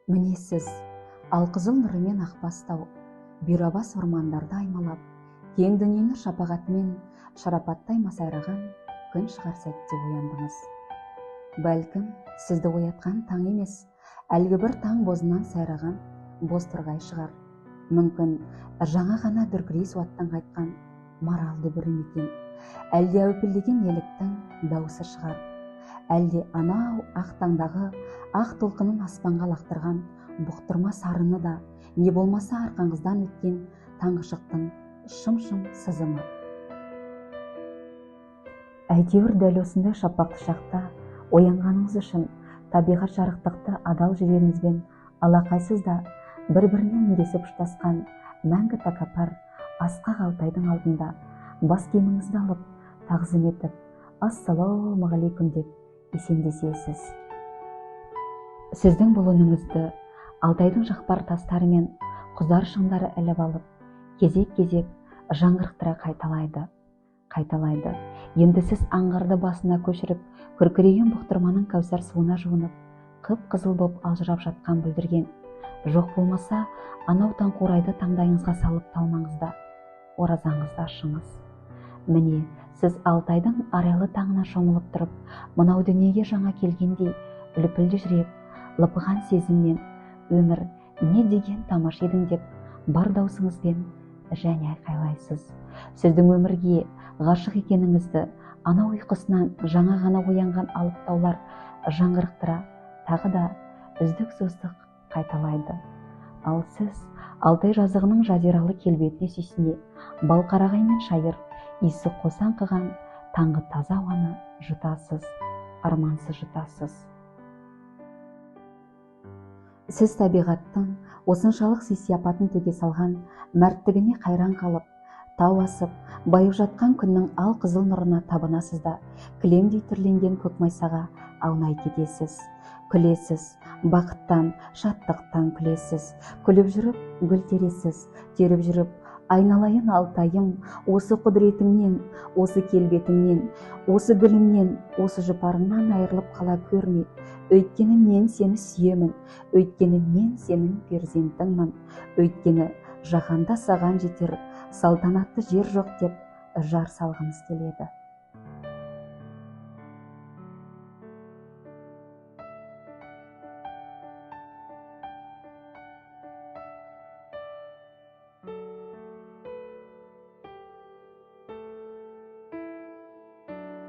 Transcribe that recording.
Міне, сіз алқызыл нұрымен ақбас тау, бұйрабас ормандарды аймалап, кең дүниені шапағатымен шарапаттай масайраған күн шығар сәтте ояндыңыз. Бәлкім, сізді оятқан таң емес, әлгі бір таң бозынан сайраған боз торғай шығар. Мүмкін, жаңа ғана дүркірей суаттан қайтқан марал дүбірі ме екен? Әлде әупілдеген еліктің дауысы шығар. Әлде анау ақ таңдағы ақ толқынын аспанға лақтырған бұқтырма сарыны да, не болмаса арқаңыздан өткен таңғы шықтың шым-шым сызымы. Әйтеуір, дәл осындай шапақты шақта оянғаныңыз үшін табиғат жарықтықты адал жүрегіңізбен алақайсыз да, бір біріне үндесіп ұштасқан мәңгі тәкаппар асқақ Алтайдың алдында бас киіміңізді алып, тағзым етіп, «Ассалаумағалейкум» деп есендесесіз. Сіздің бұл үніңізді Алтайдың жақпар тастары мен құзар шыңдары іліп алып, кезек-кезек жаңғырықтыра қайталайды, қайталайды. Енді сіз аңғарды басына көшіріп, күркіреген бұқтырманың кәусар суына жуынып, қып қызыл боп алжырап жатқан бүлдірген, жоқ болмаса анау таңқурайды таңдайыңызға салып талмаңыз да, оразаңызды ашыңыз. Міне, сіз Алтайдың арайлы таңына шомылып тұрып, мынау дүниеге жаңа келгендей лүпілді жүрек, лыпыған сезіммен «Өмір, не деген тамаша едің!» деп бар даусыңызбен және айқайлайсыз. Сіздің өмірге ғашық екеніңізді анау ұйқысынан жаңа ғана оянған алып таулар жаңғырықтыра тағы да үздік-создық қайталайды. Ал сіз Алтай жазығының жазиралы келбетіне сүйсіне, балқарағай мен шайыр иісі қоса аңқыған таңғы таза ауаны жұтасыз, армансыз жұтасыз. Сіз табиғаттың осыншалық сый сияпатын төге салған мәрттігіне қайран қалып, тау асып байып жатқан күннің ал қызыл нұрына табынасыз да, кілемдей түрленген көк майсаға аунай кетесіз. Күлесіз, бақыттан, шаттықтан күлесіз. Күліп жүріп гүл тересіз. Теріп жүріп: «Айналайын Алтайым, осы құдіретіңнен, осы келбетіңнен, осы гүліңнен, осы жұпарыңнан айырылып қала көрме. Өйткені мен сені сүйемін, өйткені мен сенің перзентіңмін, өйткені жаһанда саған жетер салтанатты жер жоқ», – деп жар салғыңыз келеді.